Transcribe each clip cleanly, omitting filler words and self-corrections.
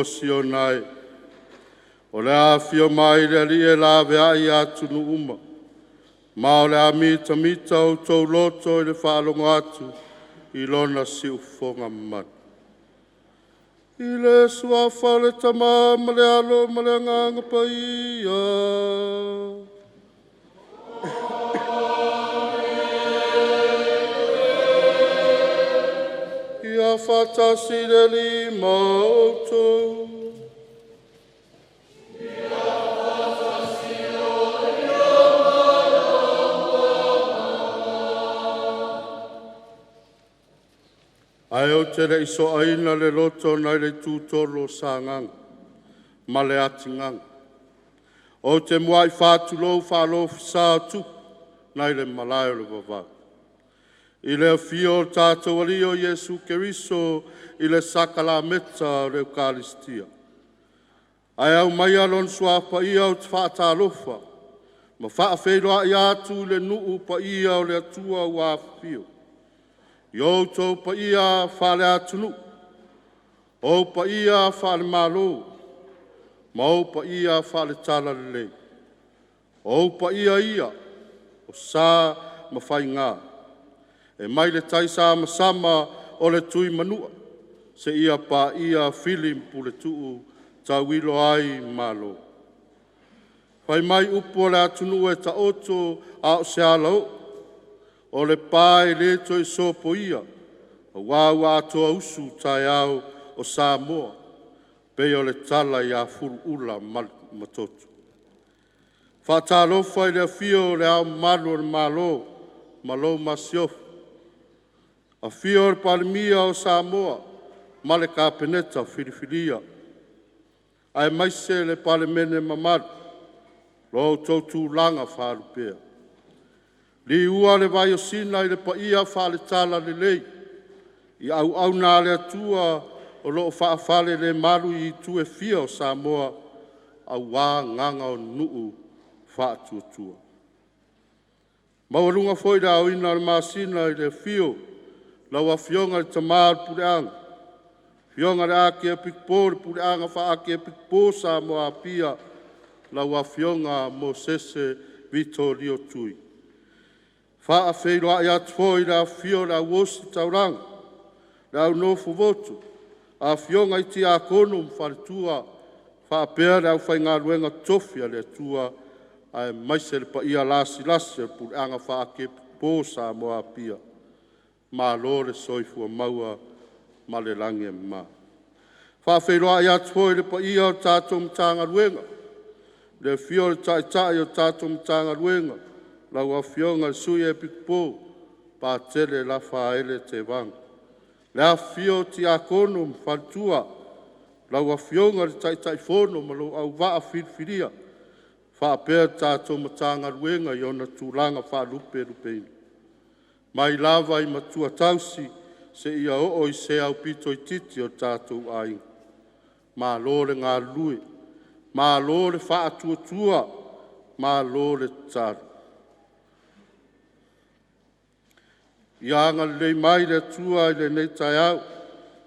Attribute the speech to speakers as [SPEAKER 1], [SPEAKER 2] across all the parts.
[SPEAKER 1] Atua Siona e, o le a afio mai le Alii e laveai atunuu uma, ma o le a mitamita outou loto i le faalogo atu i Lona siufofoga mamalu. I le Suafa o le Tama ma le Alo ma le Agaga Paia. Ia faatasi le Alii ma outou. Ae ou te le i soaina le loto nai le itutolu o Sagaga ma le Atigaga, ou te muai faatulou faalofisa o Tupu nai le malae o le vavau. I le afio o lo tatou Alii o Iesu Keriso i le sakalameta o le Ekalesia, ae aumaia Lona Suafa Paia ou te faatalofa ma faafeiloai atu i le nuu paia o le Atua ua afifio. I outou paia faale-atunuu, ou paia faale-Malo ma ou paia faale-Talalelei. O ou paia ia o sa ma faiga e mai le taisamasama o le Tuimanua seia paia Fili ma Puletuu tauilo ai Malo. Fai mai upu o le atunuu e taoto a o se alaoo, o le pa e le toe sopoia aua ua atoa usu taeao o Samoa pei o le tala ia Fuluula Matoto. Faatalofa i le afio o Le Ao Mamalu o le Malo ma lau Masiofo, afio le Palemia o Samoa ma le Kapeneta filifilia, aemaise le Palemene mamalu lo outou tulaga faalupea. Liua le vai o Sina i le paia faale-Talalelei i auauna a le Atua o lo o faafalelemalu i itu e fia o Samoa aua agaga o nuu faatuatua. Maualuga foi le aoina o le masina i le afio o lau Afioga i le Tama o le Puleaga, afioga i le Akiepikopo o le Puleaga Faa-Akiepikopo o Samoa Apia, lau Afioga Mosese Vito Leo Tui. Faafeiloai atu foi i le afifio o le au ositaulaga, le au nofomotu, afioga i Tiakono ma faletua faapea le aufaigaluega totofi a le Atua aemaise le paia lasilasi o le Puleaga Faa-Akiepikopo o Samoa Apia. Malo le soifua maua ma le lagi e mama. Faafeiloai atu foi i le paia o tatou Matagaluega, le afio o le Taitai o le tatou Matagaluega, lau Afioga i le Sui Epikopo Patele Lafaele Tevaga. Le afifio o Tiakono ma faletua, lau Afioga i le Taitaifono ma lou auvaa filifilia faapea le tatou Matagaluega i ona tulaga faalupelupeina, mai lava i matua tausi seia oo i se aupito itiiti o tatou aiga. Malo le galulue, malo le faatuatua, malo le tatalo. Ia agalelei mai le Atua i lenei taeao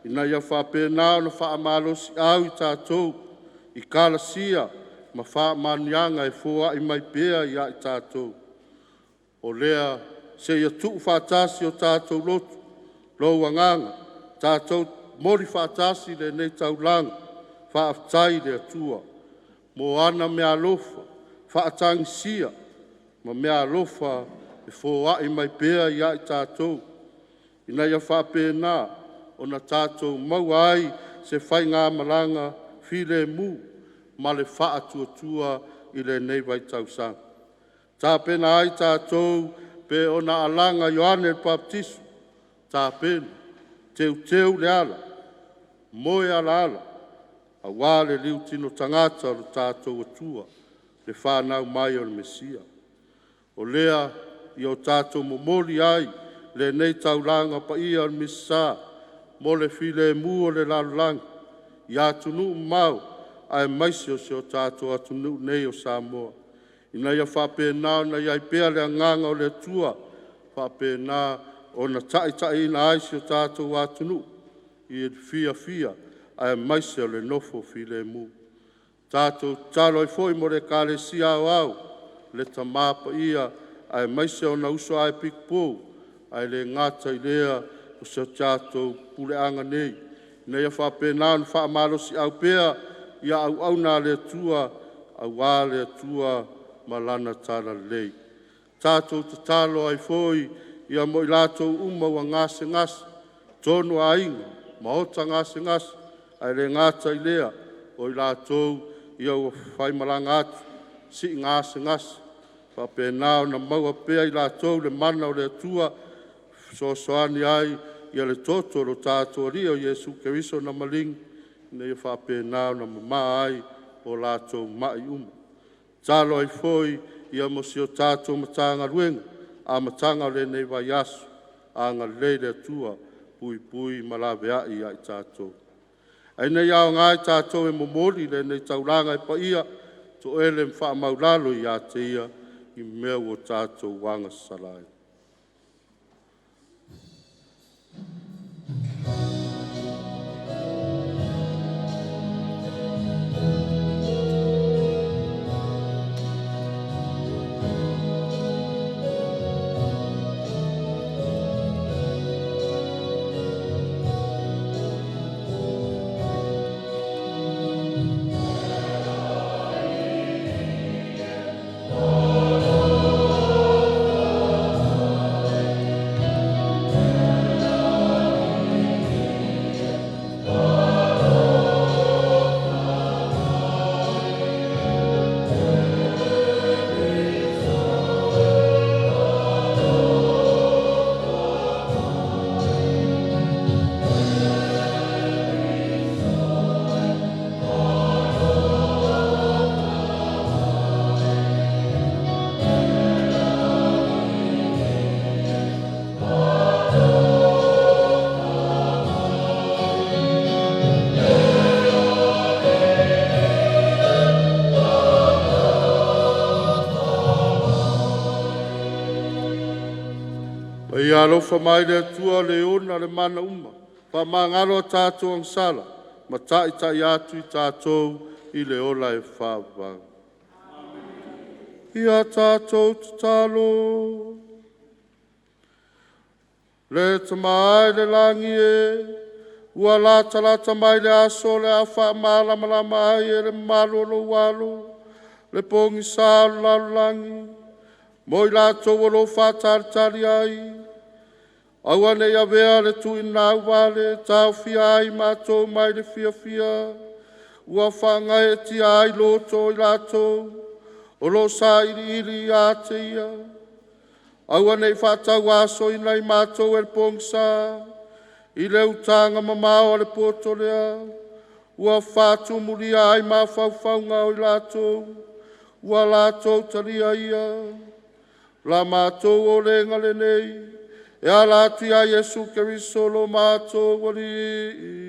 [SPEAKER 1] ina ia faapena ona faamalosiau i tatou i kalasia ma faamanuiaga e foai mai pea ia i tatou. O lea seia tuufaatasi o tatou loto, lou agaga, tatou momoli faatasi lenei taulaga, faafetai i le Atua mo ana meaalofa faatagisia ma meaalofa e foai mai pea ia i tatou, ina ia faapena ona tatou maua ai se faigamalaga filemu ma le faatuatua i lenei vaitausaga. Tapena ai tatou pei ona alaga Ioane le Papatiso, tapena, teuteu le ala, moe alaala aua le liutino tagata o le tatou Atua, le fanau mai o le Mesia. O lea ia o tatou momoli ai lenei taulaga paia o le Misasa mo le filemu o le lalolagi i atunuu mamao aemaise o si o tatou atunuu nei o Samoa, ina ia faapena ona i ai pea le agaga o le Atua, faapena ona taitaiina ai si o tatou atunuu i le fiafia. aemaise o le nofo filemu. Tatou tatalo ai foi mo le Ekalesia Aoao, le Tama Paia aemaise ona uso a epikopo, ae le gata i lea o si o tatou puleaga nei, ina ia faapena ona faamalosiau pea ia auauna a le Atua aua le Atua ma Lana Talalelei. Tatou tatalo ai foi ia mo i latou uma ua gasegase, totonu o aiga, maota gasegase, ae le gata i lea o i latou ia ua faimalaga atu, siigasegase, faapena ona maua pea e i latou le mana o le Atua e fesoasoani ai ia le toto o lo tatou Alii o Iesu Keriso na maligi ina ia faapena ona mama ai o latou mai uma. Tatalo ai foi ia mo si o tatou Matagaluega, amataga o lenei vaiaso, agalelei le Atua, puipui ma laveai ia i tatou. Ae ina ia aoga i tatou e momoli lenei taulaga e paia, toele ma faamaualalo ia te Ia i mea ua tatou agasala ai. Ia alofa mai le Atua le ona le mana uma, faamagalo a tatou agasala ma taitai atu i tatou i le ola e faavavau. Ia tatou tatalo. Le Tama e i le lagi e, ua latalata mai le aso o le a faamalamalama ai e le mamalu o lou alo le pogisa o le lalolagi mo i latou o lo o faatalitali ai. Aua ne i avea le tuinau vale e taofia ai matou mai le fiafia ua faagaeetia ai loto o i latou o lo o sailiili ia te Ia. Aua ne i faatauasoina i matou e le pogisa i le utaga mamao a le poto lea ua faatumulia ai mafaufauga o i latou ua latou talia ia. O la matou olega lenei e ala atu ia Iesu Keriso lo matou Alii.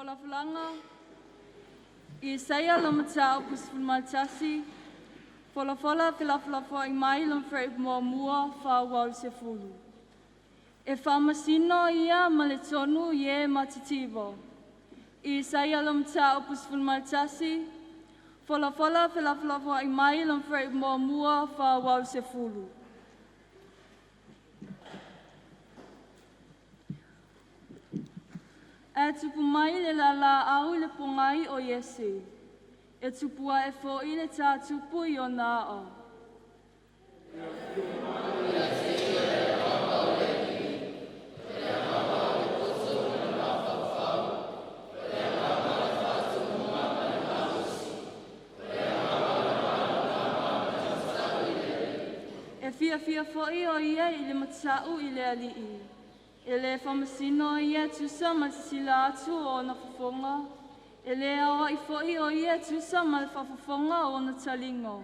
[SPEAKER 2] Folafolaga Isaia le Mataupu 11, folafola felafolafoai mai lona fuaiupu muamua faaauau i le 10. E faamasino ia ma le tonu i e matitiva. Isaia le Mataupu 11, folafola felafolafoai mai lona fuaiupu muamua faaauau i le 10. Ae tupu mai le laalaau i le pogai o Iese, e tupu ae foi le tātupu i ona ao. E fiafia foi o ia i le mata'u i le Alii. E lē faamasino ia e tusa ma le sisila atu o ona fofoga, e lē aoa'i foi o ia e tusa ma le faafofoga o ona taliga.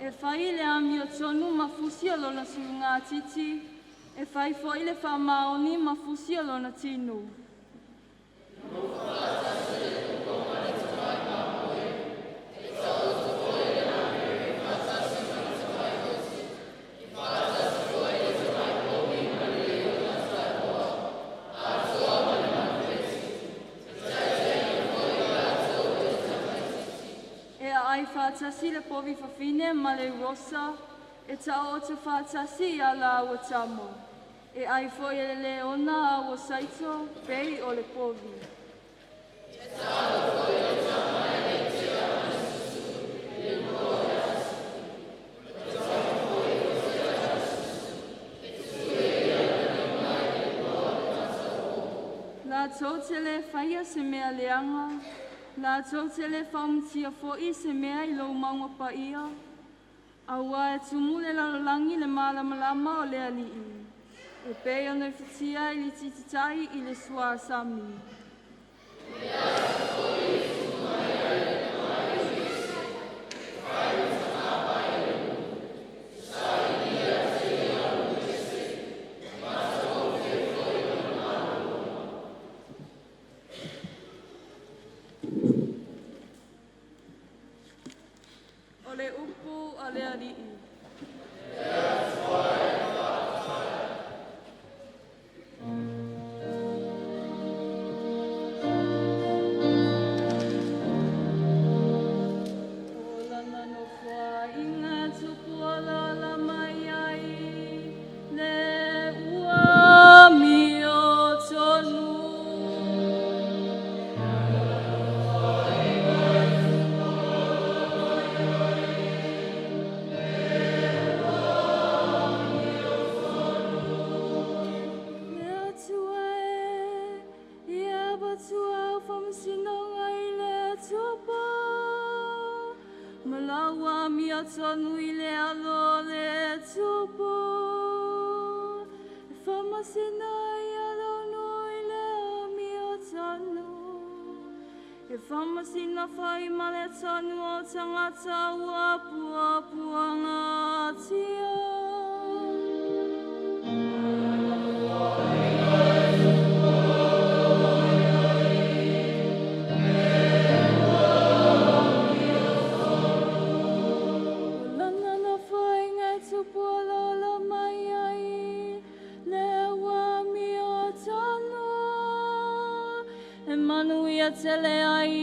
[SPEAKER 2] E fai le amiotonu ma fusi o lona sulugatiti, e fai foi le faamaoni ma fusi o lona tino. E aai faatasi le povi fafine ma le uosa, e taoto faatasi ia lāua tama. E ai foi e le leona a ua saito, pei o le povi. Latou te lē faia se mea leaga, latou te lē faumatia foi se mea i lou mauga paia, auā e tumu le lalolagi i le malamalama o le Alii, e pei ona ifatia i le tititai i le suasami. O le upu a le Alii. O lana nofoaiga e tupu alaala mai ai le ua amiotonu. Le Atua e, ia avatua au faamasinoga i le Tupu, ma lau amiotonu i le alo o le Tupu. E faamasino ai lou nuu i le amiotonu. E faamasino foi ma le tonu o tagata ua puapuagatia. O lana nofoaiga e tupu alaala mai ai le ua amiotonu. E manuia tele ai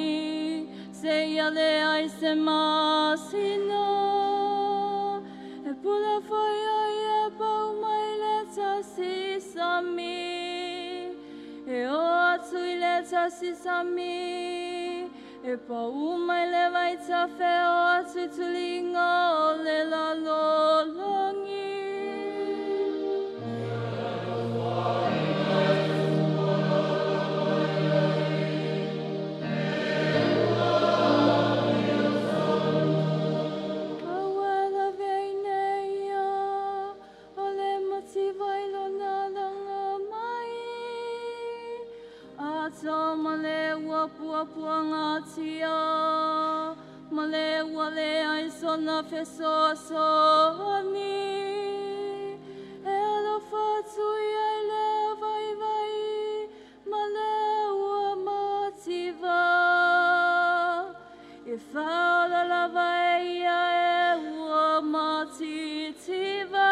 [SPEAKER 2] seia leai se masina. E pule foi ai e pau mai le tasi sami. E o atu i le tasi sami. E pau mai le vaitafe o atu i tuliga o le lalolagi. Aua e laveai nei ia ua leai sona fesoasoani. E alofa atu ia i le vaivai ma le ua mativa. E faaola lava e ia e ua matitiva.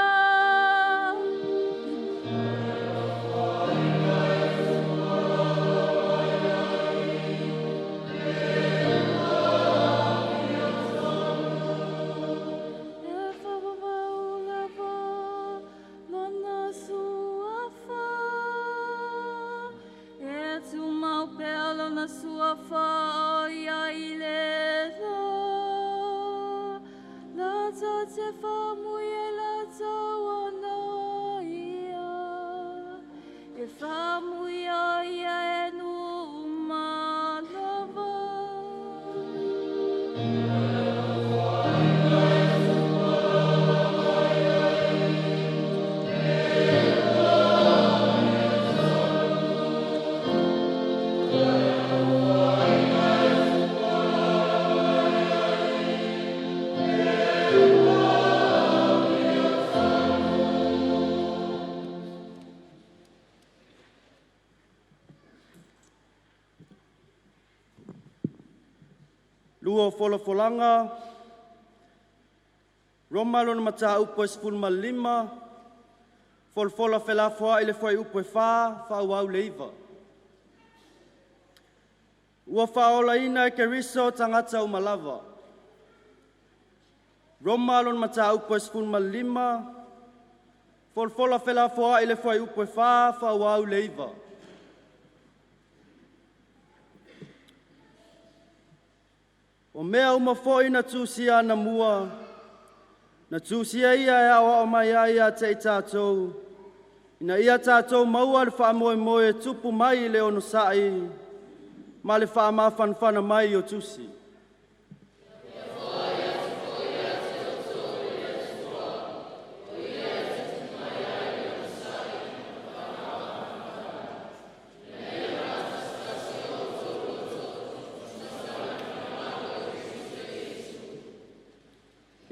[SPEAKER 2] E faavavau lava lona suafa. E tumau pea lona suafa o ia i le la. Latou te faamui e latou ona ia. E faamui o ia e nuu uma lava.
[SPEAKER 3] Lua o folafolaga, Roma lona mataupu e 15, folafola felafoai le fuaiupu e 4, faaauau le 9. Ua faaolaina e Keriso tagata uma lava. Roma lona mataupu e 15, folafola felafoai le fuaiupu e 4, faaauau le 9. O mea uma foi na tusia anamua, na tusia ia e aoao mai ai ia te i tatou, ina ia tatou maua le faamoemoe e tupu mai i le onosai ma le faamafanafana mai o Tusi.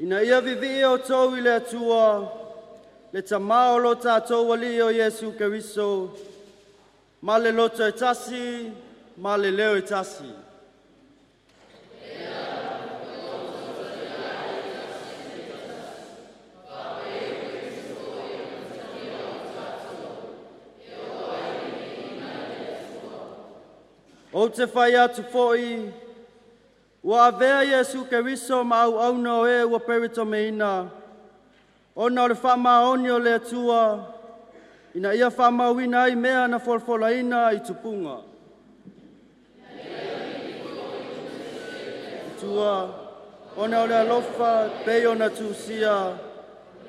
[SPEAKER 3] Ina ia vivii outou i le Atua, le Tamā o lo tatou Alii o Iesu Keriso, ma le loto e tasi ma le leo e tasi. Ou te fai atu foi, ua avea Iesu Keriso ma auauna o e ua peretomeina, ona o le faamaoni o le Atua, ina ia faamauina ai mea na folafolaina i tupuga. Atua, ona o le alofa e pei ona tusia,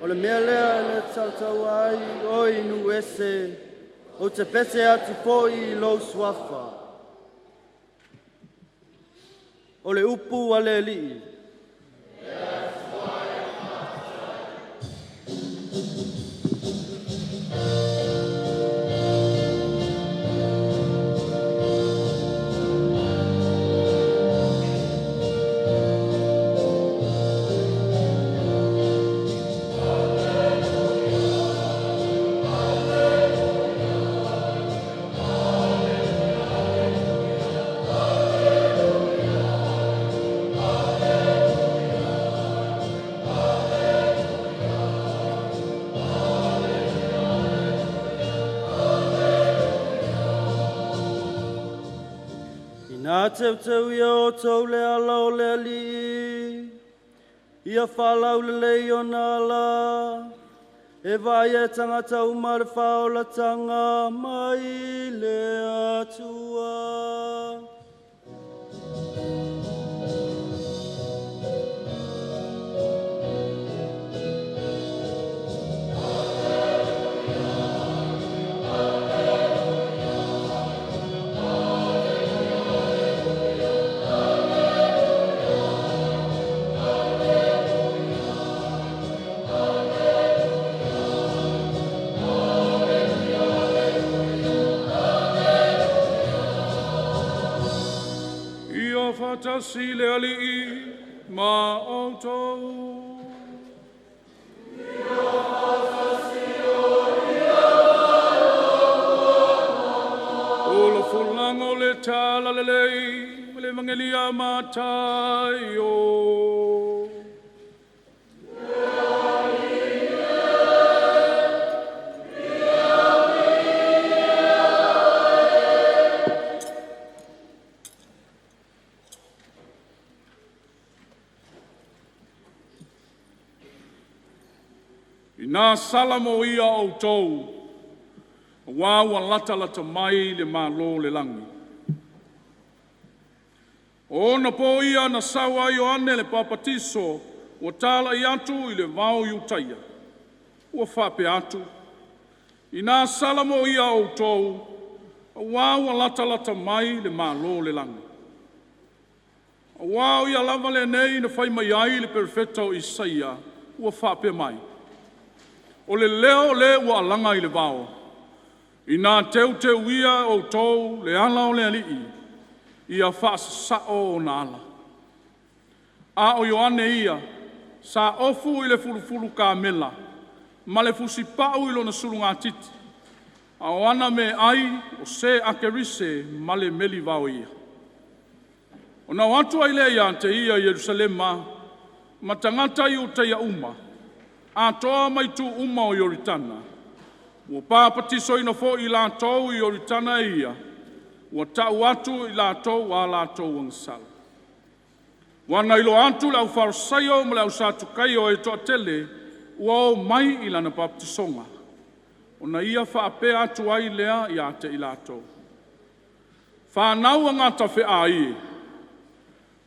[SPEAKER 3] o le mea lea e tautaua ai oe i nuu ese, ou te pese atu foi i lou suafa. O le upu a le Alii. Ina teuteu ia outou le ala o le Alii, ia faalaulelei ona ala, e vaai e tagata uma le faaolataga mai le Atua.
[SPEAKER 4] Ia faatasi le Alii. Ma outou. O le folaga o le Talalelei i le Evagelia a Mataio. Ina salamoia outou, aua ua latalata mai le Malo o le lagi. O ona po ia na sau ai Ioane le Papatiso ua talai atu i le vao i Iutaia, ua faapea atu, ‘Ina salamoia outou, aua ua latalata mai le Malo o le lagi.’ Aua o ia lava lenei na fai mai ai le Perofeta o Isaia ua faapea mai, ‘O le leo o le ua alaga i le vao, ina teuteuia outou le ala o le Alii, ia faasasao ona ala.’ A o Ioane ia, sa ofu i le fulufulu kamela ma le fusipau i lona sulugatiti, a o ana meaai o se akerise ma le meli vaoia. Ona o atu ai lea ia te ia i Yerusalema ma tagata Iutaia uma, atoa ma itu uma o Ioritana. Ua papatisoina foi i latou i Ioritana e ia, ua tau atu i latou a latou agasala. Ua na iloa atu le aufalesaio ma le auSatukaio e toatele ua o mai i lana papatisoga, ona ia faapea atu ai lea ia te i latou, “Fanau a gata feai e,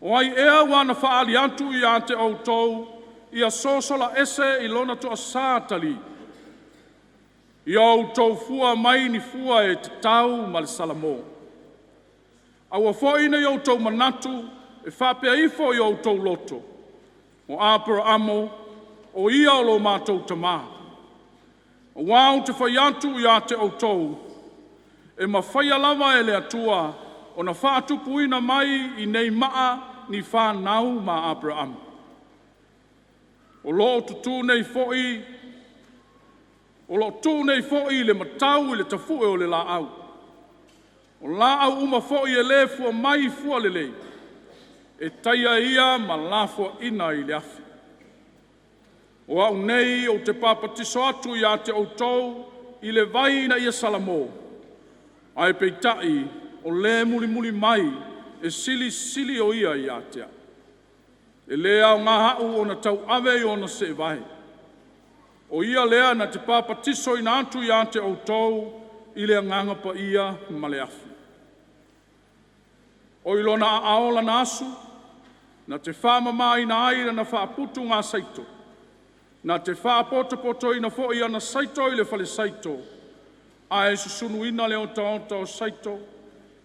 [SPEAKER 4] o ai ea ua na faaali atu ia te outou ia sosola ese i lona toasa talii? Ia outou fua mai ni fua e tatau ma le salamo. Aua foi ne i outou manatu e faapea ifo i o outou loto, ‘O Aperamo o ia o lo matou tama.’ Aua ou te fai atu ia te outou, e mafaia lava e le Atua ona faatupuina mai i nei maa ni fanau ma Aperamo. O lo o tutu nei foi le matau i le tafue o le laau. O laau uma foi e le fua mai i fua lelei, e taia e ia ma lafoaina i le afi. O au nei ou te papatiso atu ia te outou i le vai ina ia salamo, ae peitai o Le mulimuli mai e silisili o Ia ia te au. E le aoga au ona tauave i ona seevae. O Ia lea na te papatisoina atu ia te outou i le Agaga Paia ma le afi. O i lona aao lana asu na te faamamaina ai lana faaputugasaito, na te faapotopotoina foi ana saito i le fale saito, ae susunuina le otaota o saito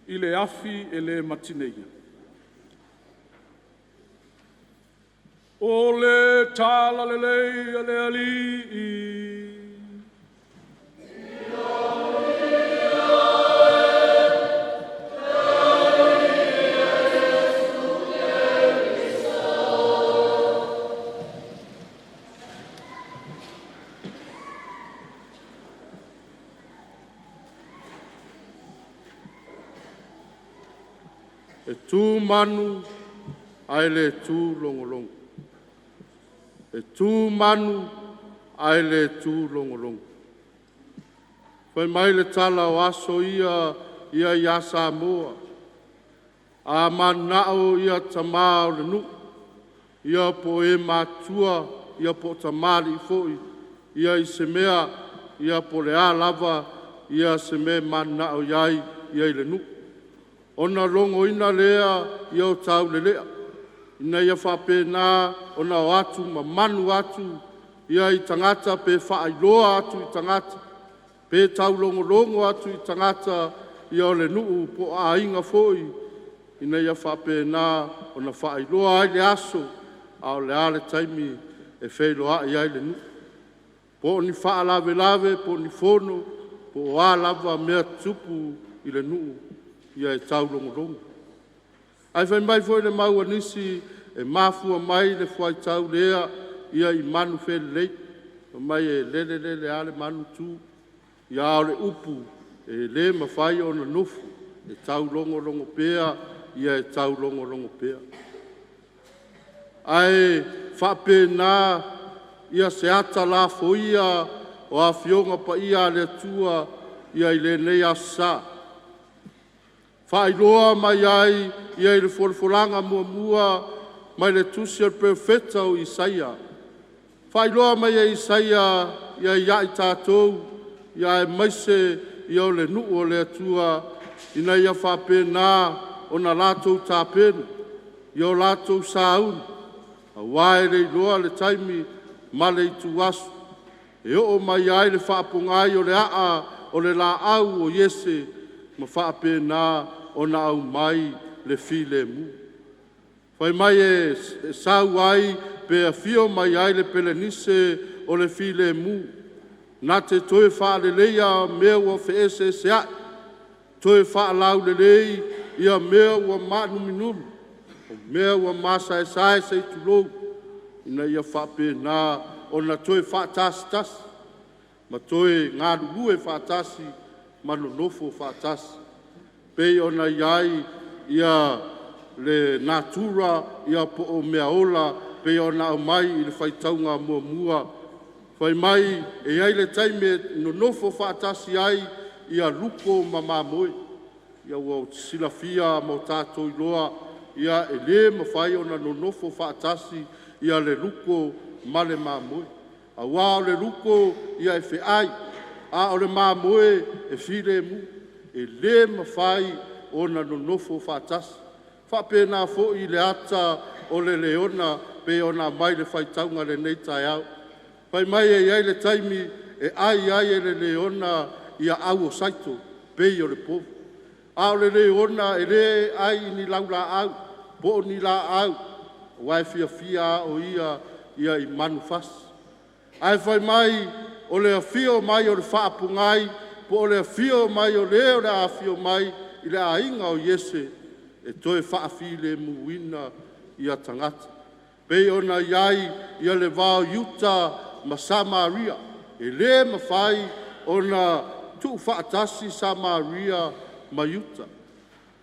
[SPEAKER 4] i le afi e le matineia.” O le Talalelei a le Alii.
[SPEAKER 1] E tu manu ae le tu logologo. E tu manu ae le tu logologo. Fai mai le tala o aso ia ia Samoa, a mananao ia tama o le nuu ia po o e matutua ia po o tamalii foi ia i se mea ia po o le a lava ia se mea e mananao ai i le nuu, ona logoina lea o taulelea ina ia faapena ona o atu mamanu atu i tagata pe faailoa atu i tagata pe taulogologo atu i tagata o le nuu po o aiga foi ina ia faapena ona faailoa ai le aso a o le a le taimi e feiloai ai le nuu. Po o ni faalavelave po o ni fono po o a lava mea tutupu i le nuu, ia e taulogologo. Ae fai mai foi le mau a nisi, E mafua mai le fuaitau lea ia i manu felelei. Fai mai e lele lele lava le manu tu, ia a o le upu e le mafai ona nofo, e taulogologo pea, ia e taulogologo pea. Ae faapena ia se ata lafoia o Afioga Paia a le Atua ia i lenei Aso Sa, faailoa mai ai ia i le folafolaga muamua mai le tusi a le Perofeta o Isaia, faailoa mai e Isaia ia i tatou aemaise ia o le nuu o le Atua ina ia faapena ona latou tapena ia o latou sauni aua e le iloa le taimi ma le ituaso e oo mai ai le faapogai o le aa o le laau o Iese ma faapena ona aumai le filemu. Fai mai e sau ai pe afio mai ai le Pelenise o le Filemu, na te toe faaleleia mea ua feeseeseai, toe faalaulelei ia mea ua maanuminumi, o mea ua masaesae se i tulou, ina ia faapena ona toe faatasitasi ma toe galulue faatasi ma nonofo faatasi, pei ona i ai le natura po o meaola pei ona aumai i le faitauga muamua. Fai mai e i ai le taimi e nonofo faatasi ai ia lupo ma mamoe. Ua silafia ma tatou iloa, e le mafai ona nonofo faatasi ia le lupo ma le mamoe, aua o le lupo e feai, a o le mamoe e filemu. E le mafai ona nonofo faatasi. E faapena foi le ata o le leona pei ona aumai i le faitauga i lenei taeao. Fai mai e i ai le taimi e ai ai e le leona ia au o saito pei o le povi, a o le leona e le ai i ni laulaau po o ni laau aua e fiafia lava o ia i manufasi. Ae fai mai o le afio mai o le faapogai po o le afio mai o le o le a afio mai i le aiga o Iese e toe faafilemuina tagata, pei ona i ai le va o Iuta ma Samaria. E le mafai ona tuufaatasi Samaria ma Iuta,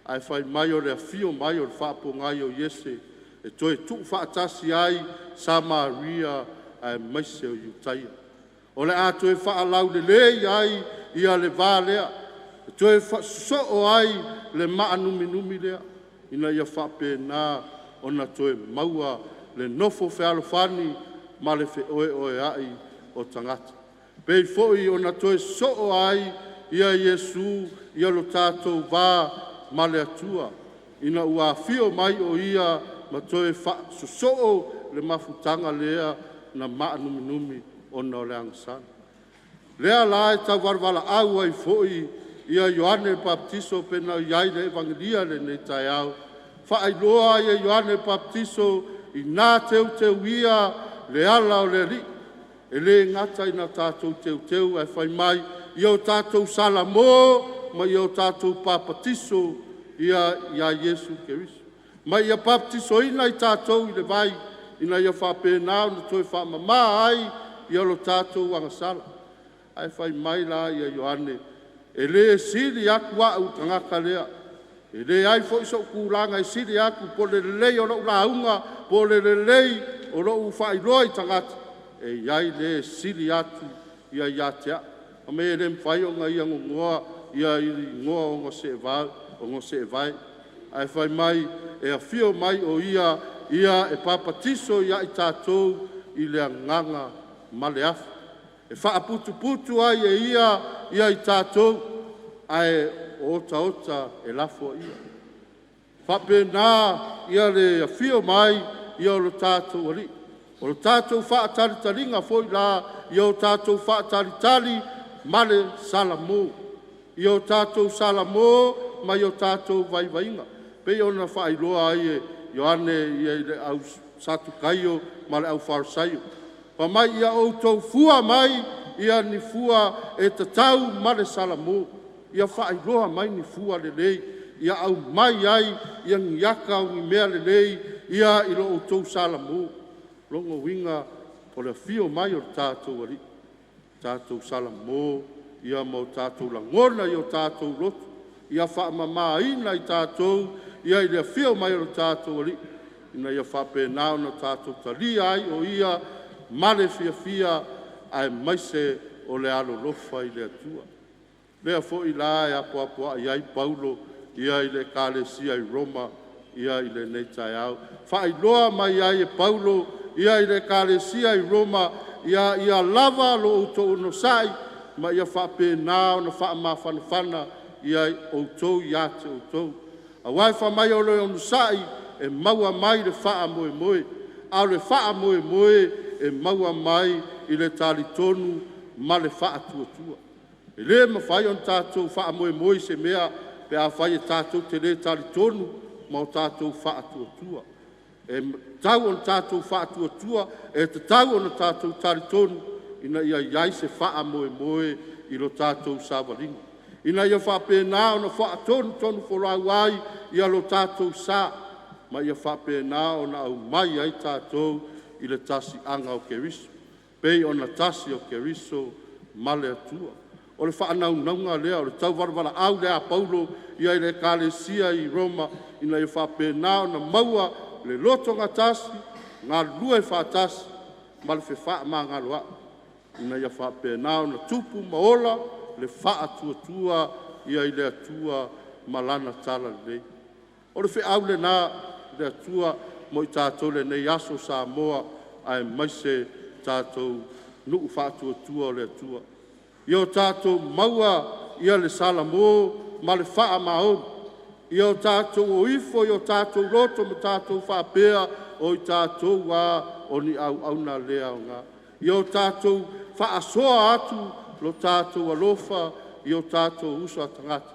[SPEAKER 1] ae fai mai o le afio mai o le faapogai o Iese e toe tuufaatasi ai Samaria aemaise o Iutaia. O le a toe faalaulelei ai ia le va lea, e toe faasosoo ai le maanuminumi lea, ina ia faapena ona toe maua le nofo fealofani ma le feoeoeai o tagata. E pei foi ona toe sosoo ai Iesu lo tatou va ma le Atua, ina ua afio mai o Ia ma toe faasosoo le mafutaga lea na maanuminumi ona o le agasala. O lea la e tauvalavalaau ai foi Ioane Papatiso pei ona i ai le Evagelia i lenei taeao, faailoa ai e Ioane Papatiso ina teuteulia le ala o le Alii. E le gata ina tatou teuteu ae fai mai, ia o tatou salamo ma ia o tatou papatiso ia Iesu Keriso, ma ia papatisoina i tatou i le vai ina ia faapena ona toe faamama ai lo tatou agasala. Ae fai mai la Ioane, “E le sili atu au i le tagata lea, e leai foi sou tulaga e sili atu po o le lelei o lau lauga po o le lelei o lou faailoa i tagata, e i ai le e sili atu ia te au.” Fai mai e le mafai ona ia nonoa i le igoa o ona seevae, ae fai mai e afio mai o Ia e papatiso ia i tatou i le Agaga ma le afi, e faaputuputu ai e Ia i tatou, ae o otaota e lafoaia. E faapena le afio mai o lo tatou Alii. O le tatou faatalitaliga foi la, ia o tatou faatalitali ma le salamo, ia o tatou salamo ma o tatou vaivaiga, pei ona faailoa ai e Ioane i le au Satukaio ma le aufalesaio. Fai mai, “Ia outou fua mai ni fua e tatau ma le salamo.” Ia faailoa mai ni fua lelei ia aumai ai ni ata o ni mea lelei. ia i lo outou salamo. Lona uiga o le afio mai o le tatou Alii, tatou salamo ia ma o tatou lagona i o tatou loto, ia faamamaina i tatou ia i le afio mai o le tatou Alii, ina ia faapena ona tatou talia ai o Ia ma le fiafia aemaise o le alolofa i le Atua. O lea foi la e apoapoai ai Paulo ia i le Ekalesia i Roma ia i lenei taeao. Faailoa mai ai e Paulo ia i le Ekalesia i Roma ia, ia lava lo outou onosai ma ia faapena ona faamafanafana ia outou ia te outou. Aua fai mai o le onosai e maua mai le faamoemoe, a o le faamoemoe e maua mai i le talitonu ma le faatuatua. E le mafai ona tatou faamoemoe i se mea pe afai e tatou te le talitonu ma o tatou faatuatua. E tatau ona tatou faatuatua, e tatau ona tatou talitonu ina ia i ai se faamoemoe i lo tatou savaliga, ina ia faapena ona faatonutonufolau ai ia lo tatou sa ma ia faapena ona aumai ai tatou i le tasi'aga o Keriso, pei ona tasi o Keriso ma le Atua. O le faanaunauga lea, o le tauvalavalaau lea a Paulo ia i le Ekalesia i Roma ina ia faapena ona maua le lotogatasi, galulue faatasi ma le fefaamagaloa'i ina ia faapena ona tupu ma ola le faatuatua i le Atua ma Lana talalelei. O le feau lena a le Atua mo i tatou i lenei aso Samoa aemaise tatou nuu faatuatua i le Atua. Ia o tatou maua ia le salamo ma le faamaoni. Ia o tatou o ifo i o tatou loto ma tatou faapea, o i tatou lava o ni auauna le aoga. Ia o tatou faasoa atu lo tatou alofa i o tatou uso a tagata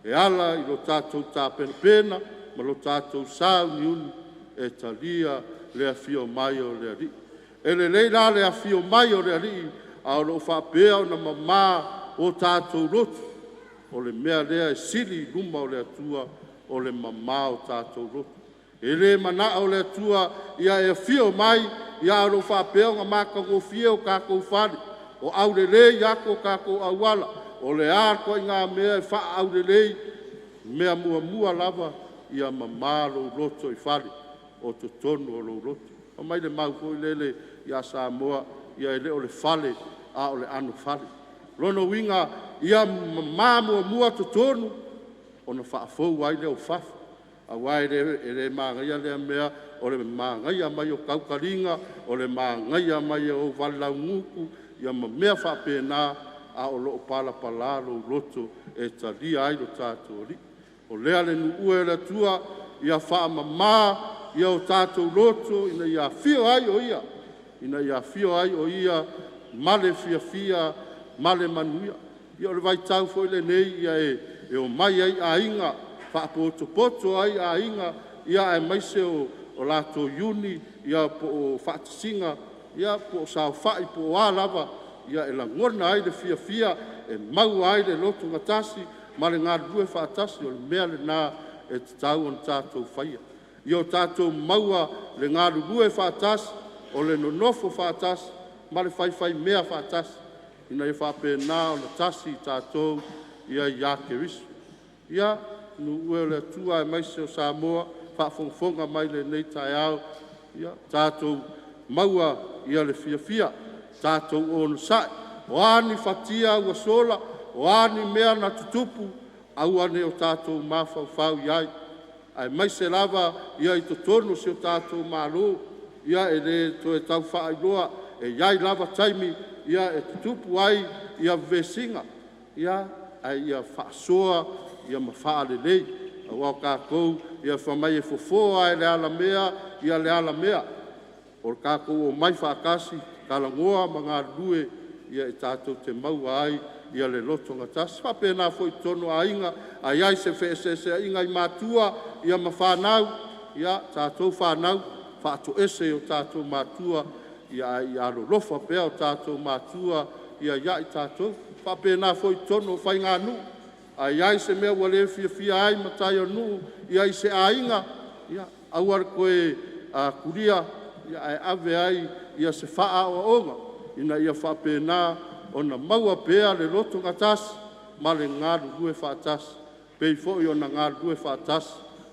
[SPEAKER 1] e ala i lo tatou tapenapena ma lo tatou sauniuni e talia le afio mai o le Alii. E lelei la le afio mai o le Alii a o lo o faapea ona mama o tatou loto. O le mea lea e sili i luma o le Atua o le mama o tatou loto. E le manao le Atua ia e afio mai ae o lo o faapea ona matagofie o tatou fale, o aulelei atu o tatou auala, o le a ituaiga mea e faaaulelei, mea muamua lava ia mama lou lotoifale o totonu o lou loto. Fai mai le mau foi lele ia Samoa, ia e le o le fale a o le anofale. O lona uiga ia mama muamua totonu ona faafou ai lea o fafo, aua e le manaia lea mea o le manaia mai o tautaliga, o le manaia mai o ou valelaunuku ia ma mea faapena, a o lo o palapala lou loto e talia ai lo tatou Alii. O lea le nuue o le Atua ia faamama ia o tatou loto ina ia afio ai o Ia, ina ia afio ai o Ia ma le fiafia ma le manuia. Ia o le vaitau foi lenei e omai ai aiga, faapotopoto ai aiga, aemaise o latou iuni po o faatasiga po o saofai po o a lava, e lagona ai le fiafia, e maua ai le lotogatasi ma le galulue faatasi. O le mea lena e tatau ona tatou faia, ia o tatou maua le galulue faatasi, o le nonofo faatasi ma le faifaimea faatasi ina ia faapena ona tasi i tatou ia Keriso. Ia, nu'u e o le Atua aemaise o Samoa faafogafoga mai i lenei taeao, ia tatou maua le fiafia, tatou onosai. O a ni fatia ua sola, o a ni mea na tutupu, aua ne i o tatou mafaufau i ai, aemaise lava i totonu o si o tatou Malo. Ia e le toe tau faailoa, e i ai lava taimi e tutupu ai vevesiga, ae ia faasoa ma faalelei, aua o tatou fai mai e fofo lava e le alamea le alamea. O le tatou omai faatasi, talanoa ma galulue e tatou te maua ai le lotogatasi. E faapena foi i totonu o aiga, a i ai se feeseeseaiga i matua ma fanau, ia tatou fanau, faatoese i o tatou matua ae ia alolofa pea o tatou matua ia i tatou. E faapena foi i totonu o faiganuu, a i ai se mea ua le fiafia ai matai o le nuu i se aiga, ia aua le toe kulia, ae ave ai se faaaoaoga ina ia faapena ona maua pea le lotogatasi ma le galulue faatasi, pei foi ona galulue faatasi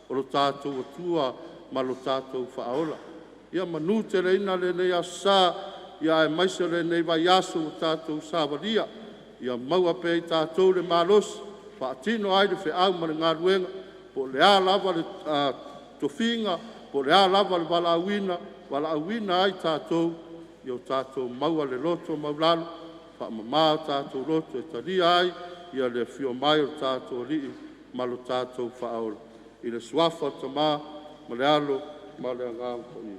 [SPEAKER 1] o lo tatou Atua ma lo tatou Faaola. Ia manuteleina lenei aso Sa, aemaise o lenei vaiaso ua tatou savalia. Ia maua pea e i tatou le malosi e faatino ai le feau ma le galuega, po o le a lava le tofiga, po o le a lava le valaauina, valaauina ai tatou, ia o tatou maua le loto maualalo, faamama o tatou loto e talia ai le afio mai o le tatou Alii ma lo tatou Faaola. I le suafa o le Tama ma le Alo ma le Agaga Paia.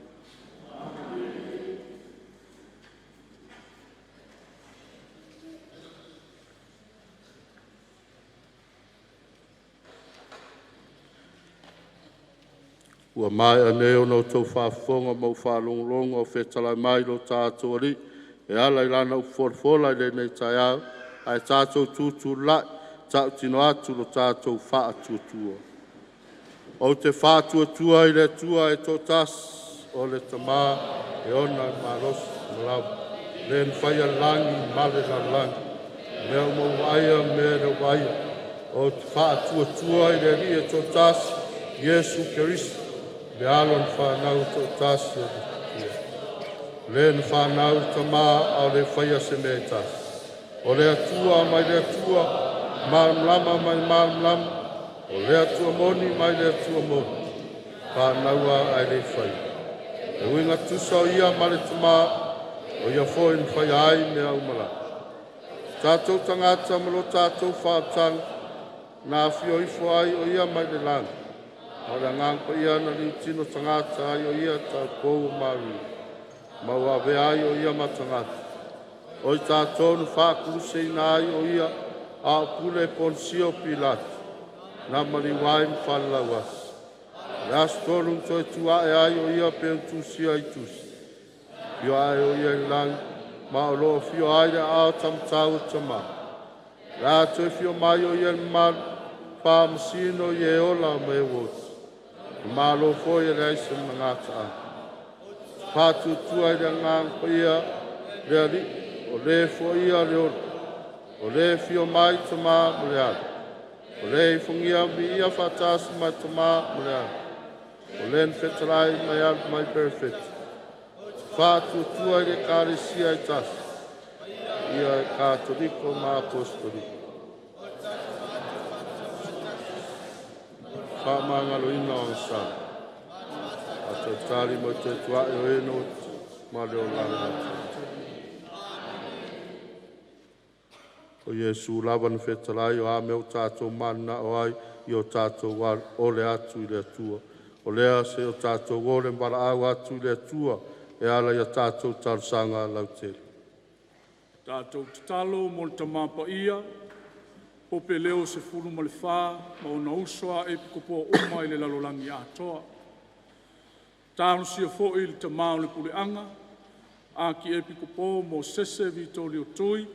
[SPEAKER 1] Ua maea nei ona outou faafofoga ma ou faalogologo o fetalai mai lo tatou Alii e ala i Lana upu folafola i lenei taeao, ae tatou tutulai tautino atu lo tatou faatuatua. Ou te faatuatua i le Atua e toatasi, o le Tama e ona le malosi uma lava, Le na faia le lagi ma le lalolagi, mea uma ua vaaia ma mea e le o vaaia. Ou te faatuatua i le Alii e toatasi, Iesu Keriso, le Alo na fanau toatasi e le Matua, Le na fanau i le Tama a o le faia se mea e tasi. O le Atua mai le Atua, malamalama mai le malamalama, o le Atua moni mai le Atua moni, fanaua ae le faia. E uiga tutusa o Ia ma le Tama, o Ia foi na faia ai mea uma lava. Tatou tagata ma lo tatou faaolataga, na afio ifo ai o Ia mai le lagi, ma o le Agaga Paia na liutino tagata ai o Ia taupou o Maria, ma ua avea ai o Ia ma tagata. O i tatou na faakuluseina ai o Ia, a o pule Ponisio Pilato, na maliu ai ma falelauasi. O le aso tolu na toe tu ae ai o Ia pei ona tusia i tusi. Afio ae o Ia i le lagi, ma o lo o afio ai le aao taumatau o le Tama. O le a toe fio mai o Ia i le mamalu, faamasino i e ola ma e ua oti. E malo foi e leai se magataaga. Faatuatua i le Agaga Paia le Alii, o le foia le ola, o le fio mai Tama ma le Alo, o le ifogia viia faatasi ma le Tama ma le Alo, o le na fetalai mai alu mai perofeta. Faatuatua i le Ekalesia e tasi, ia e Katoliko ma Apostoliko. Faamagaloina o Agasala, faatalitali mo te tuae o e no ma le olaga. O Iesu lava na fetalai o a mea o tatou mananao ai, i o tatou ole atu i le Atua. O lea se o tatou ole ma atu i le Atua e ala ia tatou talosaga lautele.
[SPEAKER 4] Tatou tatalo mo le Tama Paia, Pope Leo XIV ma ona uso a epikopo uma i le lalolagi atoa. Talosia foi le Tama o le Puleaga, Akiepikopo Mosese Vitolio Tui,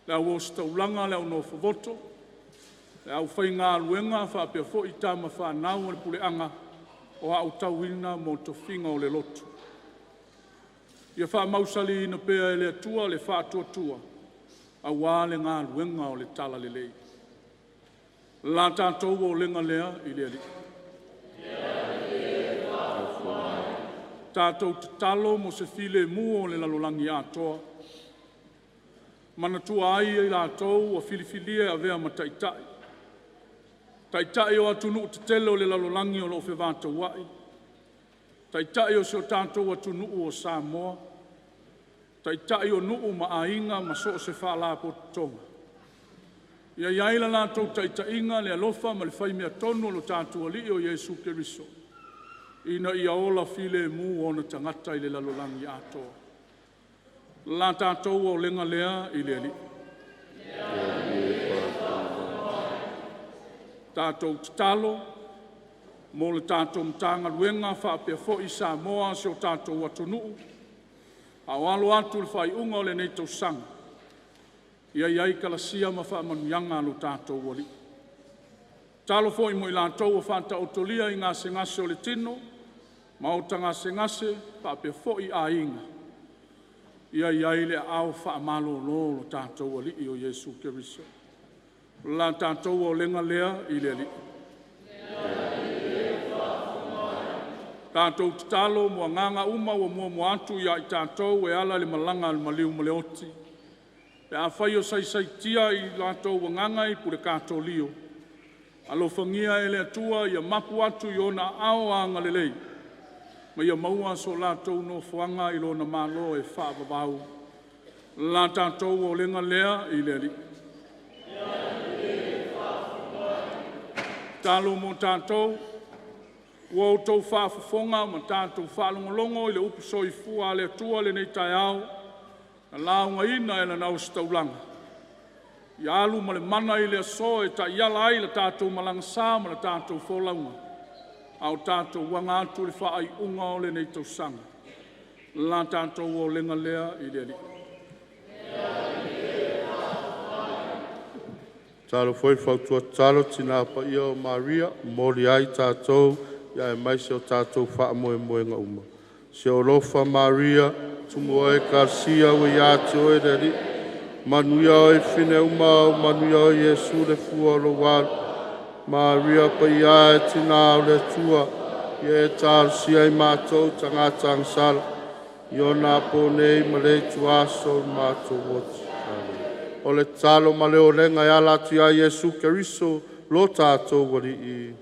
[SPEAKER 4] le au ositaulaga, le au nofovoto, le aufaigaluega faapea foi tama fanau a le puleaga o aotauina mo tofiga o le lotu. Ia faamausaliina pea e le Atua le faatuatua aua le galuega o le Talalelei. La tatou olega lea i le Alii. Tatou tatalo mo se filemu o le lalolagi atoa. Manatua ai i latou ua filifilia e avea ma taitai, taitai o atunuu tetele o le lalolagi o lo o fevataua'i, taitai o si o tatou atunuu o Samoa, taitai o nuu ma aiga ma so o se faalapotopotoga. Ia i ai le latou taitaiga, le alofa ma le faimeatonu o lo tatou Alii o Iesu Keriso, ina ia ola filemu ona tagata i le lalolagi atoa. La tatou aulega lea i le Alii. Tatou tatalo mo le tatou Matagaluega faapea foi Samoa si o tatou atunuu, a o alo atu i le faaiuga o lenei tausaga. Ia i ai kalasia ma faamanuiaga a lo tatou Alii. Tatalo foi mo i latou ua faataotolia i gasegase o le tino, Maota Gasegase faapea foi aiga, ia i ai le aao faamalolo o lo tatou Alii o Iesu Keriso. O la tatou aulega lea i le Alii. Tatou tatalo mo agaga uma ua muamua atu ia i tatou e ala i le malaga a le maliu ma le oti, pe afai o saisaitia i latou agaga i pule katolio, alofagia e le Atua ia mapu atu i ona aao agalelei ma ia maua so latou nofoaga i lona Malo e faavavau. La tatou aulega lea i le Alii. Tatalo mo tatou. Ua outou faafofoga ma tatou faalogologo i le upu soifua a le Atua i lenei taeao na laugaina e lana Ositaulaga, ia alu ma le mana i le aso e taiala ai le tatou malaga sa ma le tatou folauga a o tatou aga atu i le faaiuga o lenei tausaga. La tatou aulega lea i le Alii.
[SPEAKER 1] Tatalo foi fautua tatalo Tina Paia o Maria, momoli ai tatou aemaise o tatou faamoemoega uma. Si ou alofa Maria, tumu oe Ekalesia ua ia te oe le Alii, manuia oe fafine uma, ua manuia oe Iesu le fua o lou alo. Maria Paia e Tina o le Atua, ia e talosia ai matou tagata agasala, i ona po nei ma le ituaso o le matou oti. Amene. O le tatalo ma le olega e ala atu ia Iesu Keriso lo tatou Alii.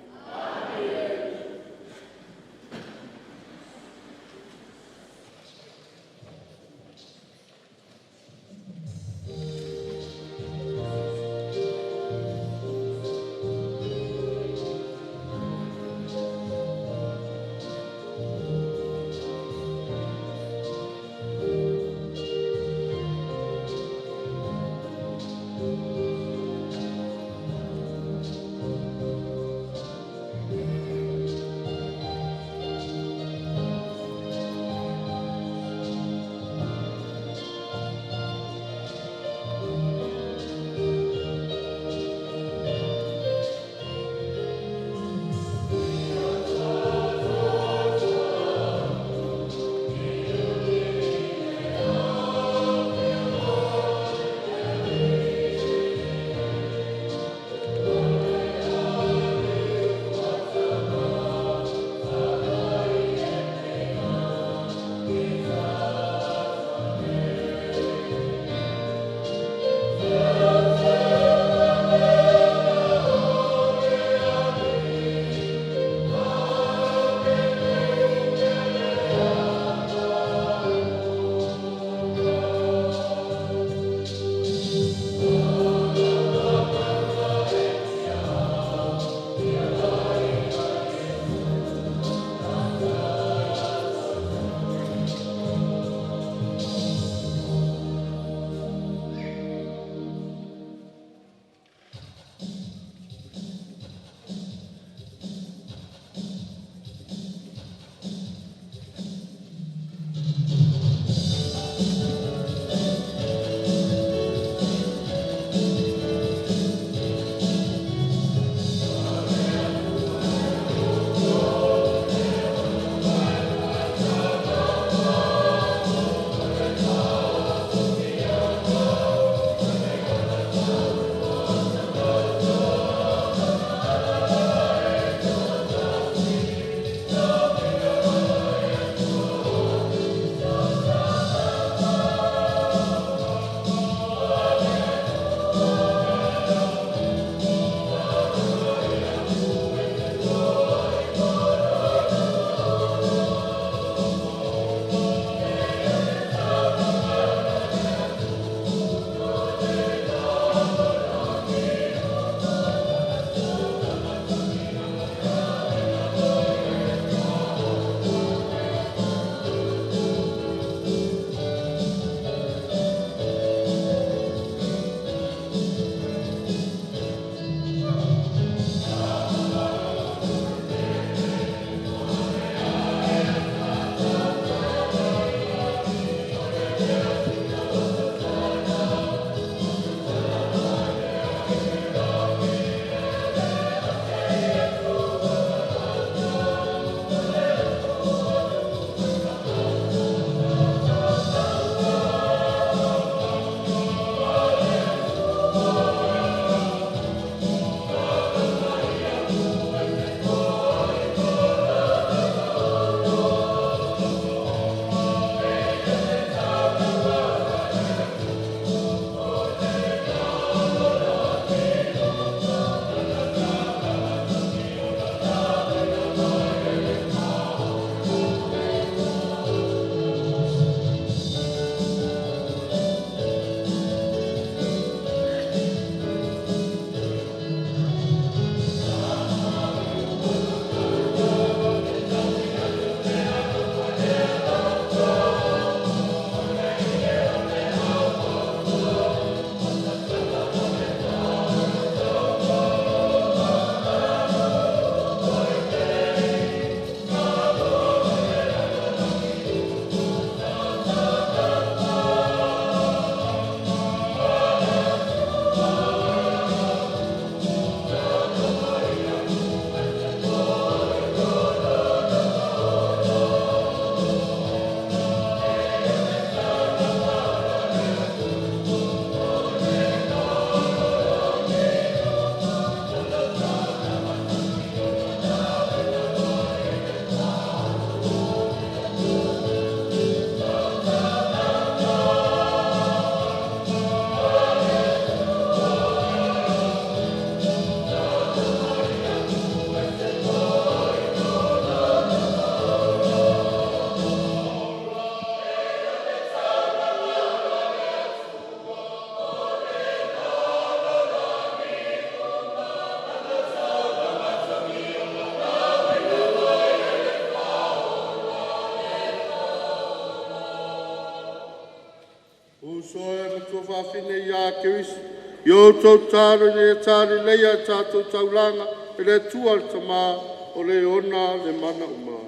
[SPEAKER 1] Uso e matua faafine ia Keriso, i outou tatalo ina ia taleleia le tatou taulaga e le Atua le Tama o le ona le mana uma.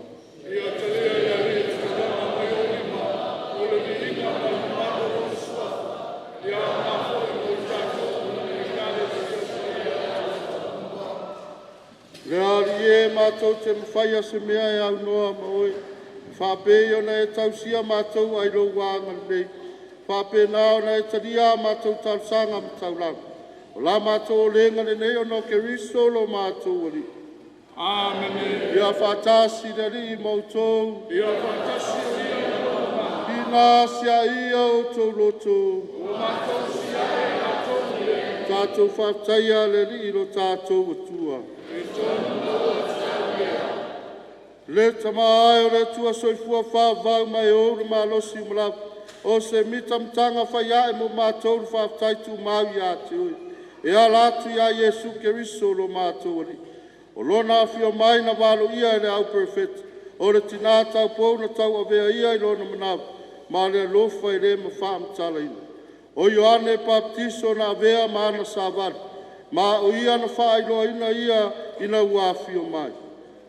[SPEAKER 4] Ia talia e le Alii le taulaga mai ou lima, o le viiga ma le mamalu o Lona Suafa, ia aoga foi mo i tatou ma le Ekalesia Paia a
[SPEAKER 1] Le Alii e, matou te mafaia se mea e aunoa ma oe, faapei ona e tausia matou ai lou agalelei, faapena ona e talia a matou talosaga ma taulaga. O la matou olega lenei ona o Keriso lo matou Alii.
[SPEAKER 4] Amene.
[SPEAKER 1] Ia faatasi le Alii ma outou.
[SPEAKER 4] Ia faatasi o ia ma lou agaga.
[SPEAKER 1] Ina siaia outou loto.
[SPEAKER 4] Ua matou siae i latou i le Alii.
[SPEAKER 1] Tatou faafetaia le Alii lo tatou Atua.
[SPEAKER 4] E tonu ma ua tatau lea.
[SPEAKER 1] Le Tama e o le Atua soifua faavavau ma e ou le malosi uma lava, o se mitamitaga faiae mo matou le faafetai tumau ia te oe, e ala atu ia Iesu Keriso lo matou Alii. O lona afio mai na valoia e le au perofeta, o le tina taupou na tauavea ia i lona manava ma le alofa e le faamatalaina. O Ioane Papatiso na avea ma ana savali, ma o ia na faailoaina ia ina ua afio mai.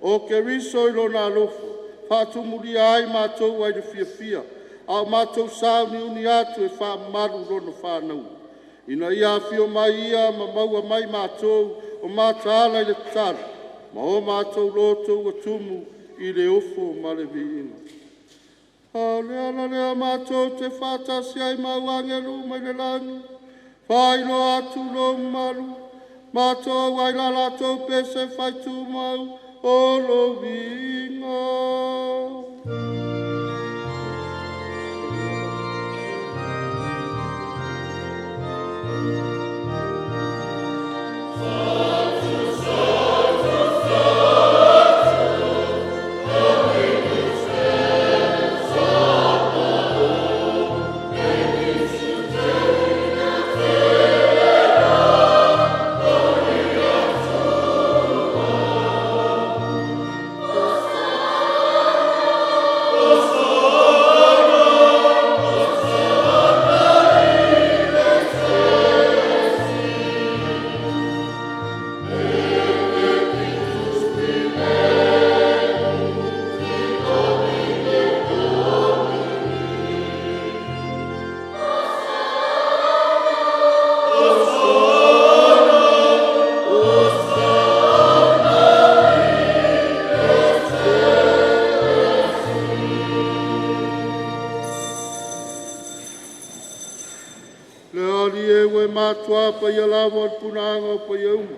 [SPEAKER 1] O Keriso i lona alofa faatumulia ai matou ai le fiafia, a o matou sauniuni atu e faamamalu lona fanauga, ina ia afio mai ia ma maua mai matou o mataala i le tatalo ma o matou loto ua tumu i le ofo ma le viiga. A o le ala lea matou te faatasi ai ma agelu uma i le lagi, faailoa atu lou mamalu, matou ai la latou pese faitumau o lou viiga. Le Alii e ua e matuā paia lava o le punaaga o paia uma,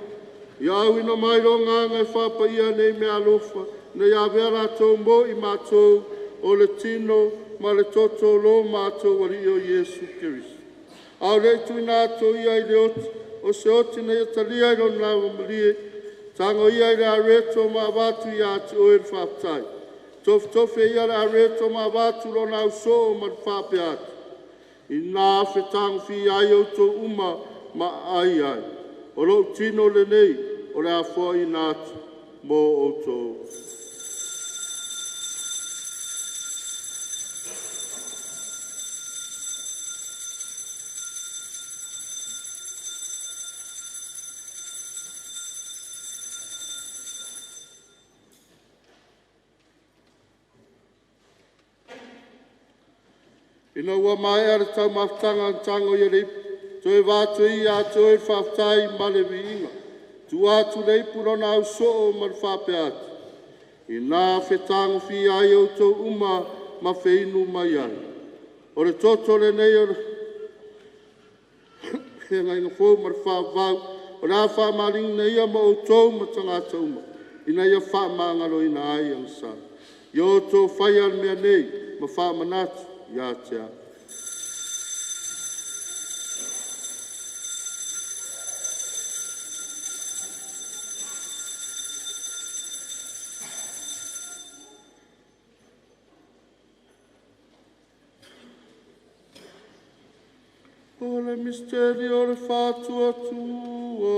[SPEAKER 1] ia auina mai lo Agaga e faapaia nei meaalofa ina ia avea latou mo i matou o le tino ma le toto o lo matou Alii o Iesu Keriso. A o le i tuuina atu o Ia i le oti, o se oti na Ia talia i Lona lavamalie, tago ia i le areto ma avatu ia te Oe le faafetai. Tofotofe ia le areto ma avatu lona ausoo ma le faapea atu, “Ina fetagofia ai outou uma ma aai ai, o lou tino lenei o le a foaina atu mo outou.” Ina ua maea le taumafataga, na tago ia i le ipu, toe avatu ai ia te Oe le faafetai ma le viiga, tuu atu le ipu i lona ausoo ma le faapea atu, “Ina fetagofia ai outou uma ma feinu mai ai, o le toto lenei o le feagaiga fou ma le faavavau, o le a faamanuiaina ia mo outou ma tagata uma, ina ia faamagaloina ai agasala. Ia outou faia le mea nei ma faamanatu ia te au.” O le misitelio o le faatuatua.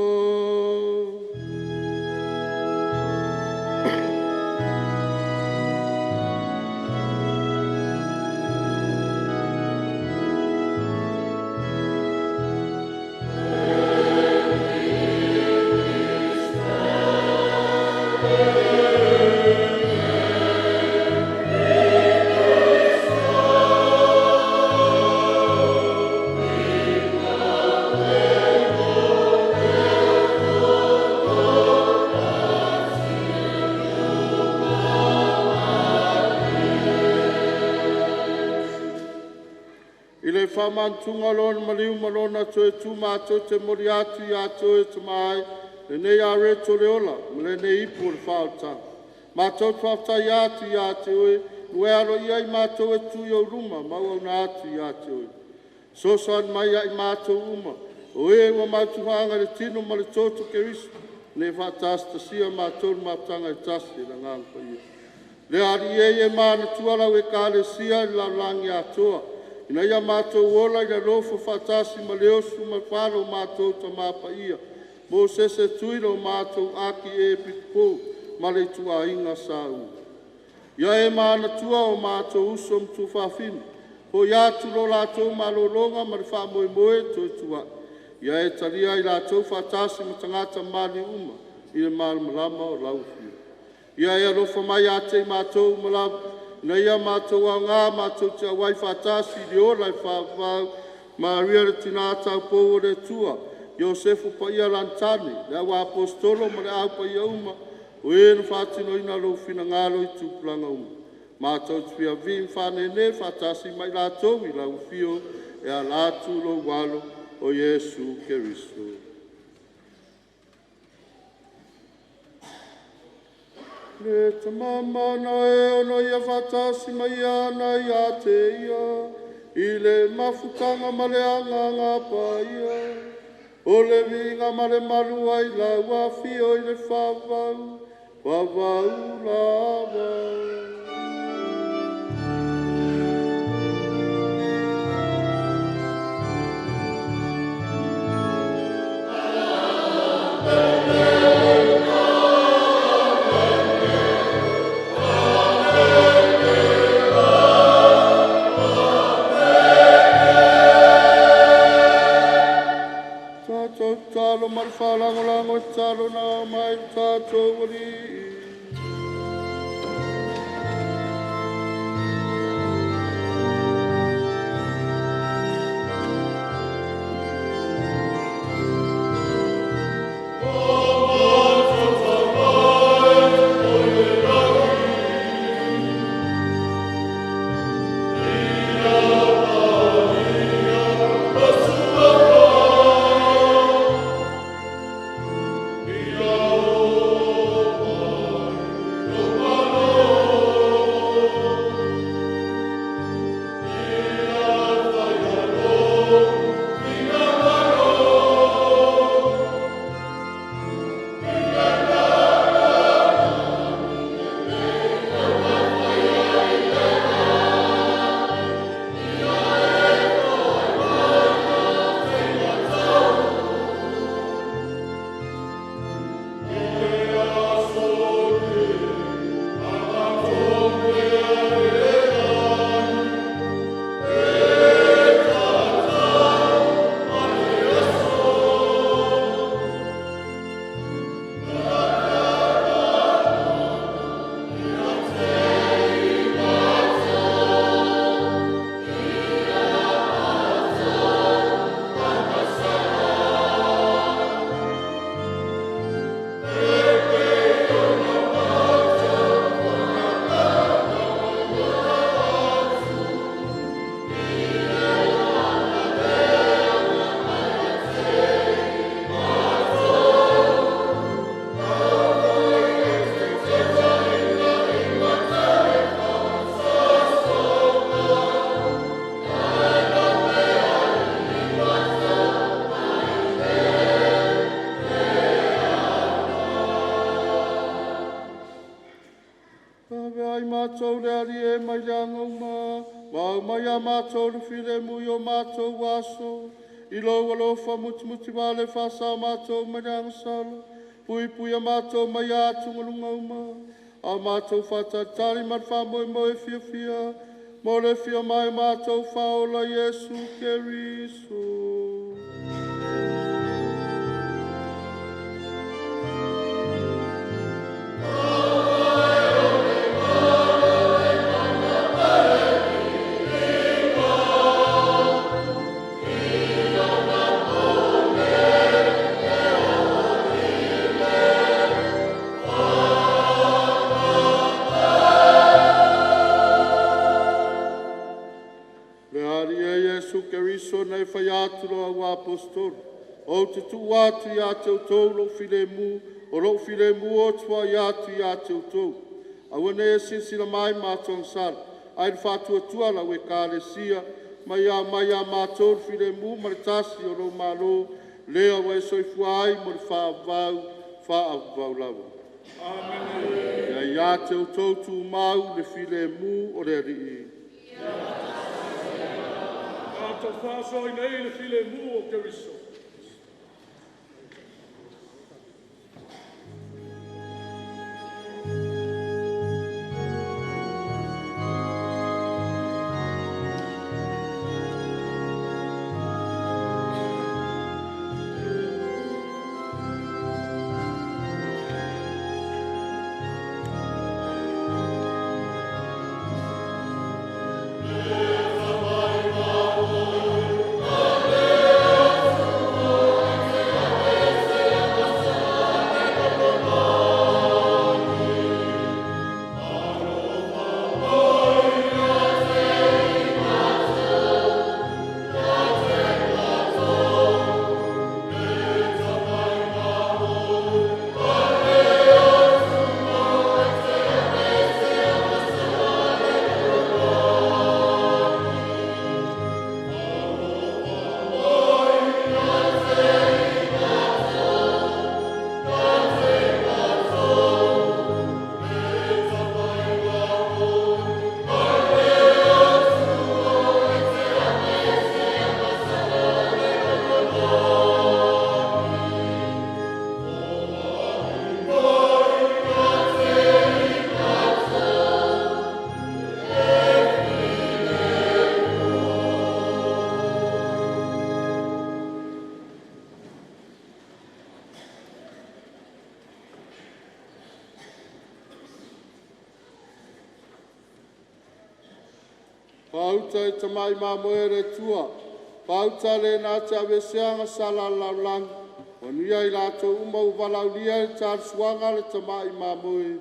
[SPEAKER 1] le faamanatuga o Lona maliu ma Lona toe tu matou te momoli atu ia te Oe e Tama e, lenei areto o le ola ma lenei ipu o le faaolataga. Matou te faafetaia atu ia te Oe, ua e aloaia ai matou e tu i ou luma ma auauna atu ia te Oe. Fesoasoani mai ia i matou uma, o e ua mautuhaga i le tino ma le toto o Keriso, ina ia faatasitasia matou i le mafutaga e tasi a le Agaga Paia. Le Alii e, ia e manatua lau Ekalesia i le lalolagi atoa, ina ia matou ola i le alofa faatasi ma le oso ma le fale o matou Tama Paia, Mosese Tui lo matou Aki Epikopo ma le ituaiga Saula. Ia e manatua o matou uso ma tuafafine, foi atu lo latou malologa ma le faamoemoe toe. Ia e talia i latou faatasi ma tagata maliliu uma i le malamalama o lau Afio. Ia e alofa mai ia te i matou uma lava, ina ia matou aoga matou te auai faatasi i le ola e faavavau. Maria le Tina Taupou o le Atua, Iosefa Paia Latane, le au Aposetolo ma le au paia uma, o e na faatinoina lou finagalo i tupulaga uma. Matou te fia vivii ma faanenē faatasi ma i latou i lau afio e ala atu i lou Alo o Iesu Keriso. Le Tama mana e ono ia faatasi ma ia na ia te ia, i le mafutaga ma le Agaga Paia, o le viiga ma le malu ai lau afio i le faavavau, vavau lava. Tatou tatalo ma le faalagolago i tatalo na ao mai le tatou Alii. Ave ai matou le Alii e mai le aga uma, ma aumai a matou le filemu i o matou aso, i lou alofa mutimutivale faasao matou mai le agasala, puipuia matou mai atugaluga uma, a o matou faatalitali ma le faamoemoe fiafia, mo le afio mai o matou Faaola Iesu Keriso. Le Alii e Iesu Keriso na e fai atu i lou auaposeitolo, ou te tuu atu ia te outou lou filemu, o lou filemu ou te foai atu ia te outou. Aua ne i e silasila mai i matou agasala, ae i le faatuatua o lau Ekalesia, ma ia aumai ia matou le filemu ma le tasi o lou Malo, lea ua e soifua ai mo le faavavau, faavavau lava. Amene. Ia ia te outou tumau le filemu o le Alii.
[SPEAKER 4] Tatou faasoa ai nei i le filemu o Keriso.
[SPEAKER 1] Faauta e tamai mamoe a le Atua, faauta le na te aveesea agasala a le lalolagi. Manuia i latou uma ua valaaulia i le talosuaga a le tamai mamoe.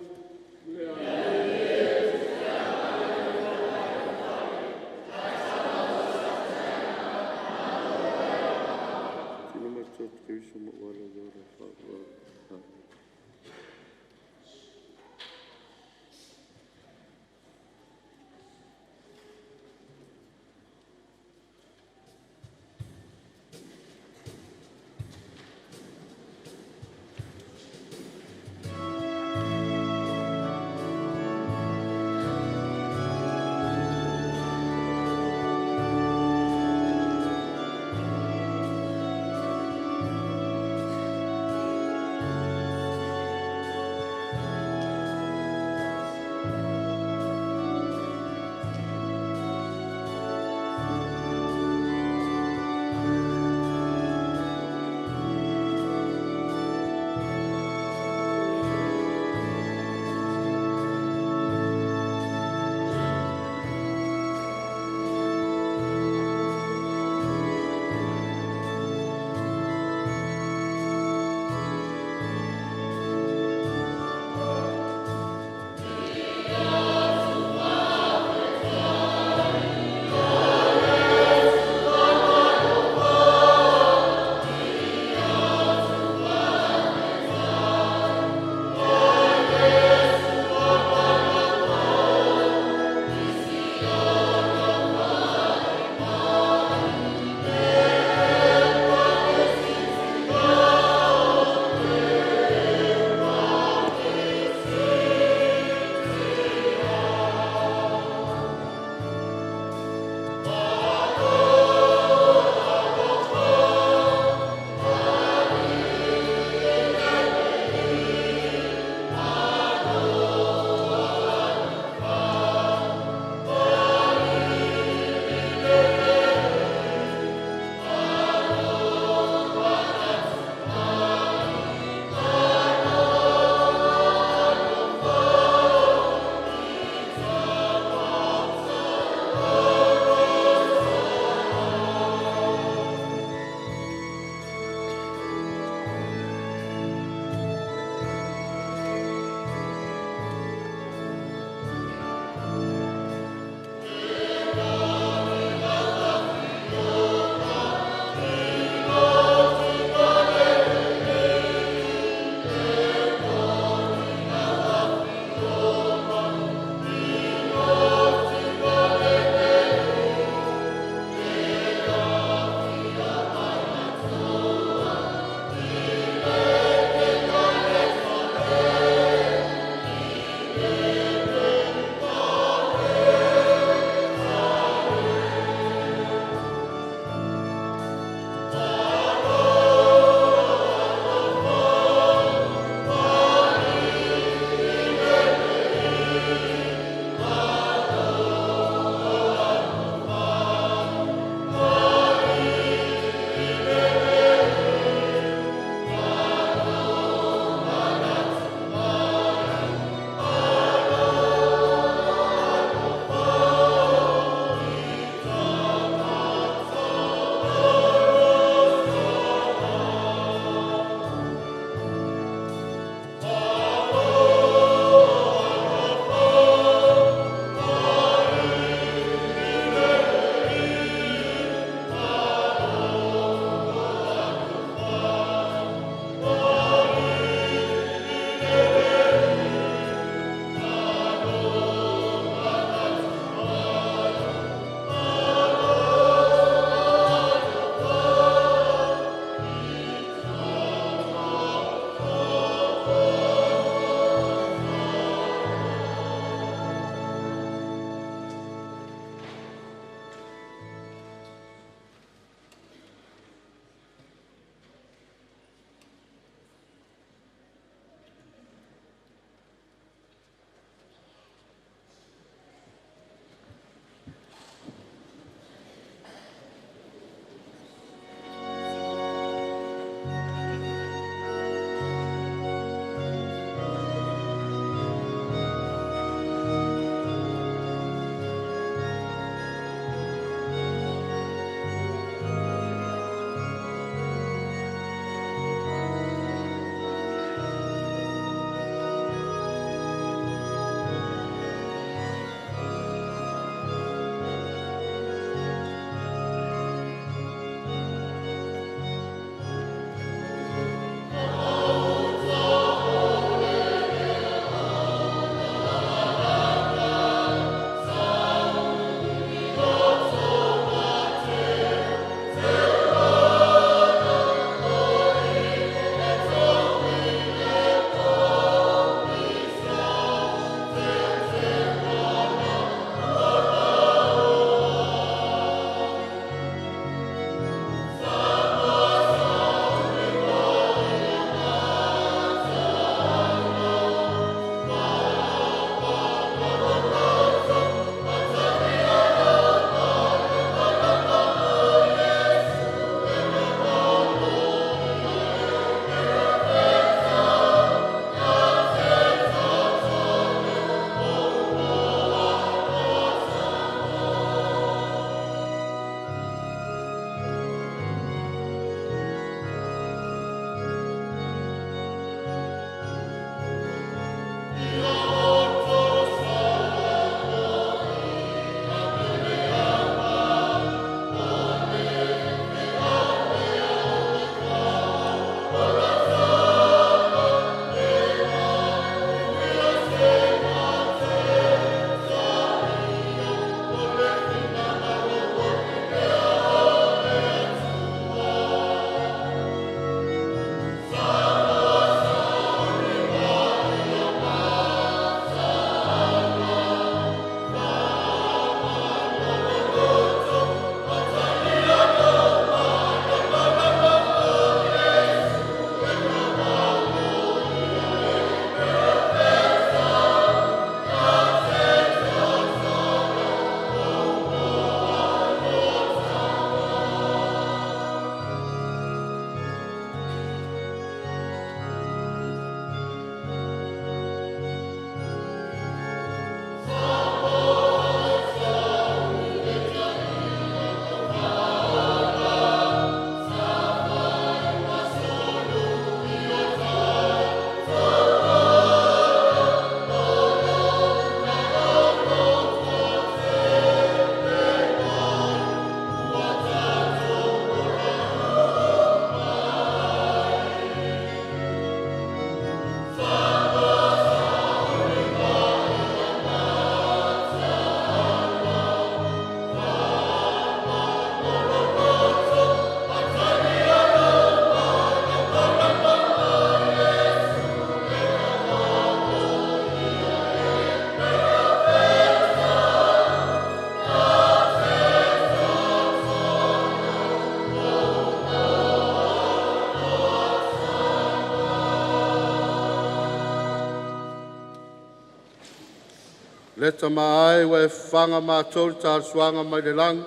[SPEAKER 1] Le Tama e ua e fafaga matou i le talisuaga mai le lagi,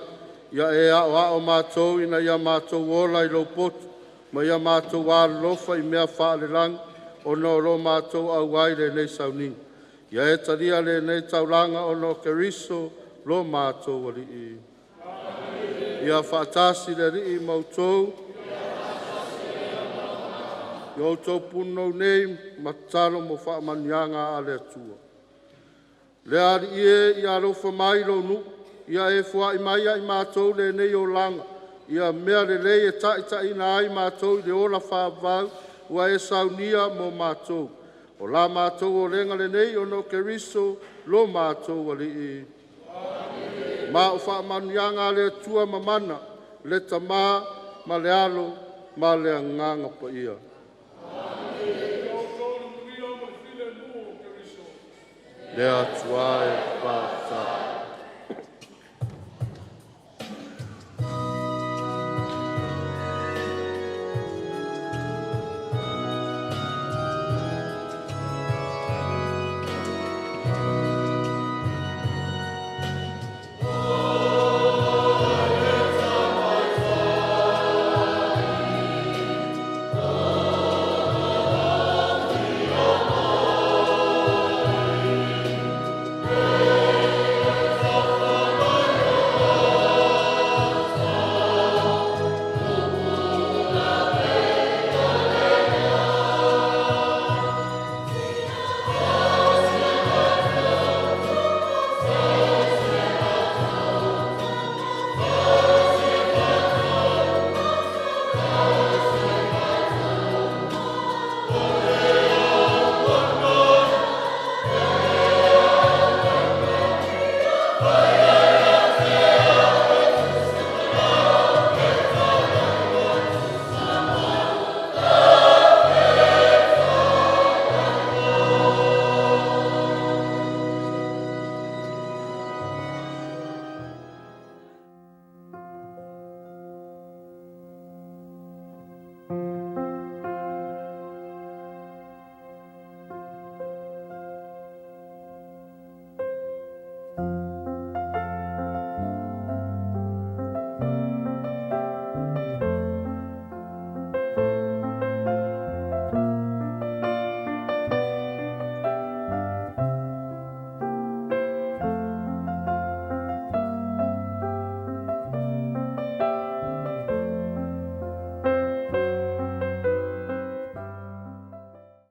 [SPEAKER 1] ia e aoao matou ina ia matou ola i lou potu, ma ia matou alolofa i mea faalelagi, ona o lo matou auai i lenei sauniga. Ia e talia lenei taulaga ona o Keriso lo matou Alii. Ia faatasi le Alii ma outou. Ia outou punonou nei ma tatalo mo faamanuiaga a le Atua. Le Alii e, ia alofa mai i lou nuu, ia e foai mai ia i matou lenei olaga, ia mea lelei e taitaiina ai matou i le ola faavavau ua e saunia mo matou. O la matou olega lenei ona o Keriso lo matou Alii. Ma o faamanuiaga a le Atua mamana, le Tama ma le Alo ma le Agaga Paia. Le Atua e. Faafetai.